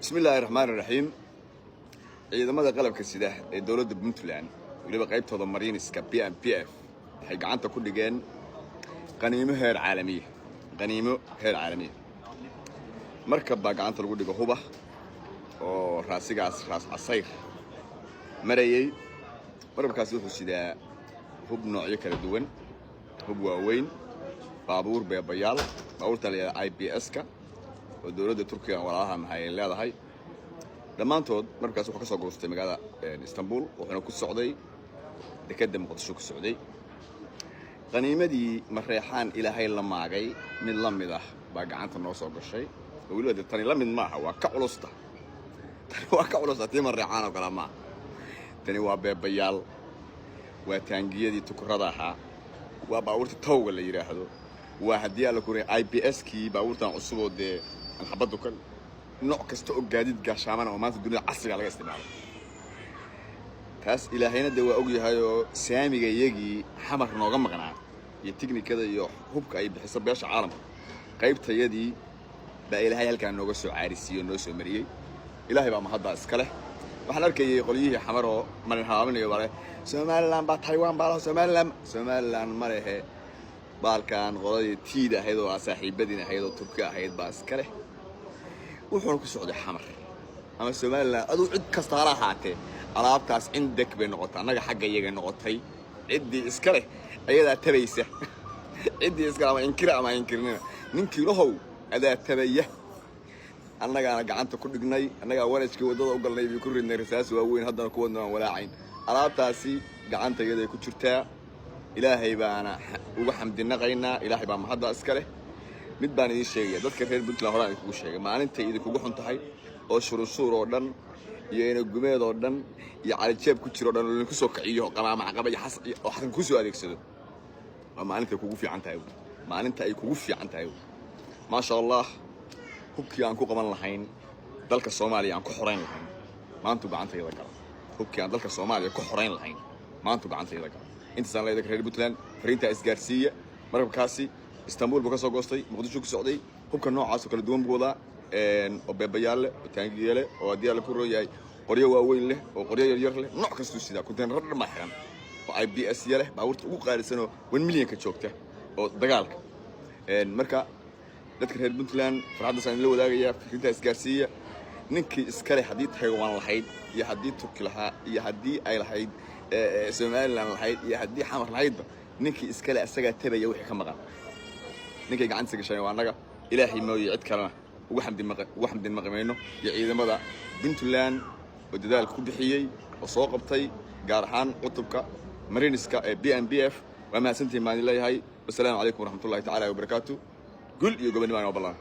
Bismi illaahi raxmaan raxiim. Ciidamada qalabka sida ee dowladda Puntland, weliba qaybtooda mariiniska PMPF, waxay gacanta ku dhigeen qaniimo heer caalamiya, qaniimo heer caalamiya. Markab baa gacanta lagu dhigo huba oo raasigaas Raas Casayr marayey. Markabkaasi wuxuu sidaa hub noocyo kala duwan, hub waaweyn, baabuur beebayaal, baabuurta la yidhahda IBS-ka oo dowladda Turkiga walaalaha nahay ay leedahay dhammaantood. Markaas wuxuu ka soo goostay magaalada Istanbul, wuxuuna ku socday dekedda Muqdisho ku socday. Qaniimadii Mareexaan Ilaahay la maagay mid la mid ah baa gacanta noo soo gashay, oo weliba dee tani la mid maaha, waa ka culusta. Tani waa ka culusta, tii Mareexaan oo kale maaha. Tani waa beebayaal, waa taangiyadii tukurada ahaa, waa baabuurta towga la yidhaahdo, waa haddii alla kuray IBS kii, baabuurtan cusub oo dee aan xabaddu ka nooc kasta oo gaadiid gaashaamana oo maanta dunida casriga laga isticmaalo. Taas Ilaahayna dee waa og yahay oo saamiga iyagii Xamar nooga maqnaa iyo tiknikada iyo hubka ay bixiso beesha caalamka, qaybtayadii baa Ilaahay halkaa nooga soo caarisiiyo, noo soo mariyey. Ilaahay baa mahaddaa iska leh. Waxaan arkayay qolyihii Xamar oo marin habaabinayo bale Somaliland baa Taiwan baa laho. Somaliland, Somaliland ma lehe. Baalkan qoladii tiida ahayd oo saaxiibadiin ahayd oo Turki ahayd baa iska leh. Wuxuuna ku socday Xamar ama Somaliland, aduu cid kasta hala ahaatee, alaabtaas cindek bay noqotay, annaga xagga iyagay noqotay. Ciddii iska leh ayadaa tabaysa. Ciddii iska leh ama inkira ama inkirnina, ninkii lahow adaa tabaya. Annagaana gacanta ku dhignay, annagaa warajkii waddada u galnay bay ku ridnay rasaas waaweyn, haddana kuwadna aan walaacayn. Alaabtaasi gacanta iyaday ku jirtaa, Ilaahay baana uga xamdinaqaynaa, Ilaahay baa mahadda iska leh. Mid baan idiin sheegaya, dadka reer Puntland, horaan idinkugu sheegay, maalintay idinkugu xun tahay oo shurunshuur oo dhan iyo inagumeed oo dhan iyo calijeeb ku jiro o dhan oo idinku soo kiciyo qamaama caqaba iyo xas oo Xasan kusoo adeegsado, waa maalintay kugu fiican tahay, maalinta ay kugu fiican tahay. Maasha Allah, hubkii aan ku qaban lahayn dalka Soomaaliya, aan ku xorayn lahayn, maantu gacantayda gala. Hubkii aan dalka Soomaaliya ku xorayn lahayn maantu gacantayda gala. Intaasaan leedahay reer Puntland, fariintaa isgaarsiiya. Markabkaasi Istanbul buu ka soo goostay, Muqdisho ku socday. Hubka noocaas oo kala duwan buu wadaa, oo beebayaal leh, oo taangiye leh, oo haddii Alla ku roo yahay qoryo waaweyn leh, oo qoryo yaryar leh, nooc kastuu sidaa. Konteenaro dhan baa xiran oo IBS ya leh, baabuurta ugu qaalisan oo 1 millionka joogta oo dagaalka. Marka dadka reer Puntland, farxaddaasaan idinla wadaagayaa, fikrintaa isgaarsiiya. Ninkii iskale, haddii Taiwan lahayd iyo haddii Turki lahaa iyo haddii ay lahayd Somaliland lahayd iyo haddii Xamar lahaydba, ninkii iskale asagaa tabaya wixii ka maqan. Ninkay gacantiisa gashay waa annaga. Ilaahay mooye cid kalena ugu xamdin maqi mayno, iyo ciidamada Puntland oo dadaalka ku bixiyey oo soo qabtay, gaar ahaan cutubka mariniska ee PMPF. Waa mahadsantihin baan idin leeyahay. Wasalaamu calaykum waraxmatullahi tacaala wabarakaatu. Gul iyo gobonnimo aan ballan.